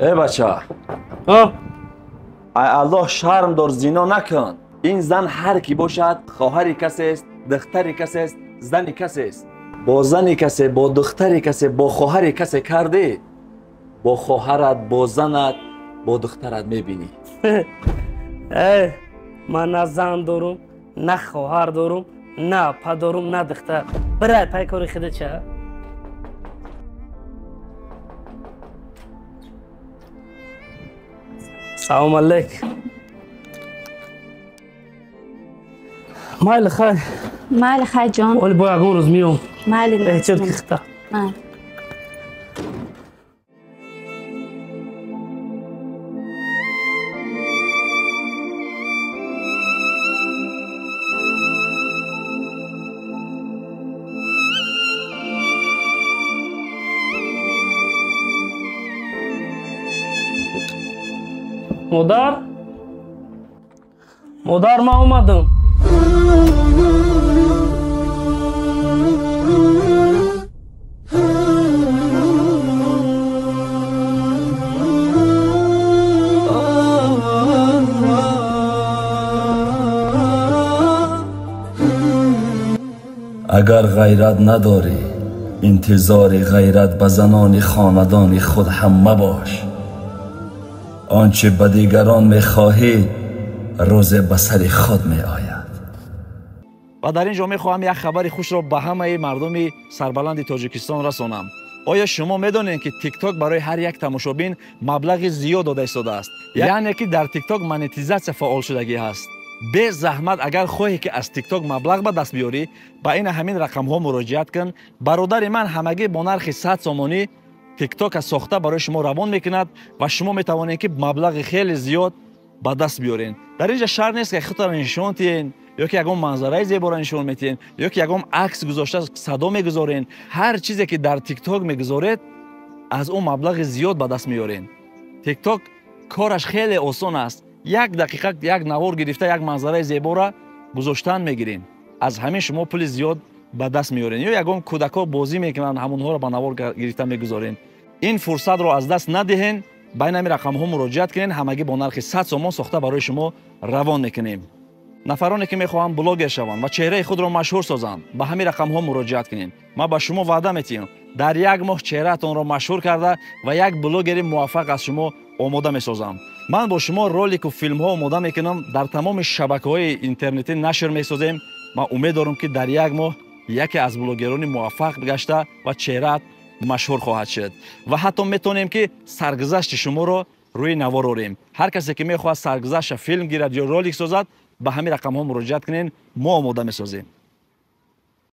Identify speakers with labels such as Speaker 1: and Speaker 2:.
Speaker 1: Эй бача. Ай Аллоҳ шарм дор, зино накун. Ин зан ҳар кӣ бошад, хоҳари касест, духтари касест, зани касест. Бо зани касе, бо духтари касе, бо хоҳари касе кардӣ, бо хоҳарат, бо занат, бо духтарат мебинӣ.
Speaker 2: Эй, ман на зан дорум, на хоҳар дорум, на апа дорум, на духтар. Бирай пай кори худа ча. Салом алейк. Майли хай.
Speaker 3: Майли хай ҷон.
Speaker 2: Оли бо ягон рӯз миём.
Speaker 3: Майли.
Speaker 2: Эҳтиёт кихта.
Speaker 3: Майли.
Speaker 2: Модар? Модар, ман омадам.
Speaker 1: Агар ғайрат надорӣ, интизори ғайрат ба занони хонадони худ ҳам мабош. Он чӣ ба дигарон мехоҳӣ, рӯзе ба сари худ меояд. Ва дар ин ҷо мехоҳам як хабари хушро ба ҳамаи мардуми сарбаланди Тоҷикистон расонам. Оё шумо медонед, ки ТикТок барои ҳар як тамошобин маблағи зиёд дода истодааст? Яъне ки дар ТикТок монетизатсия фаъол шудагӣ ҳаст. Безаҳмат агар хоҳӣ, ки аз ТикТок маблағ ба даст биёрӣ, ба ин ҳамин рақамҳо муроҷиат кун. Бародари ман ҳамагӣ бо нархи 100 сомонӣ ТикТока сохта барои шумо равон мекунад ва шумо метавонед, ки маблағи хеле зиёд ба даст биёред. Дар ин ҷа шарт нест, ки худтро нишон диҳед, ё ки ягон манзараи зеборо нишон метиҳед, ё ки ягон акс гузошта садо мегузоред. Ҳар чизе ки дар ТикТок мегузоред, аз он маблағи зиёд ба даст меоред. ТикТок кораш хеле осон аст. Як дақиқа як навор гирифта, як манзараи зеборо гузоштан мегиред. Аз ҳамин шумо пули зиёд ба даст меоред. Ё ягон кӯдакҳо бозӣ мекунанд, ҳамонҳоро ба навор гирифта мегузоред. Ин фурсатро аз даст надиҳен, ба ин ҳамин рақамҳо муроҷиат кунед. Ҳамагӣ бо нархи 100 сомон сохта барои шумо равон мекунем. Нафароне ки мехоҳанд блогер шаванд ва чеҳраи худро машҳур созанд, ба ҳамин рақамҳо муроҷиат кунед. Ман ба шумо ваъда метиҳам, дар як моҳ чеҳраатонро машҳур карда ва як блогери муваффақ аз шумо омода месозам. Ман бо шумо ролику филмҳо омода мекунам, дар тамоми шабакаҳои интернетӣ нашр месозем. Ман умед дорам, ки дар як моҳ яке аз блогерони муваффақ гашта ва чеҳраат машҳур хоҳад шуд. Ва ҳатто метавонем, ки саргузашти шуморо рӯи навор орем. Ҳар касе ки мехоҳад саргузаштша филм гирад ё ролик созад, ба ҳамин рақамҳо муроҷиат кунед, мо омода месозем.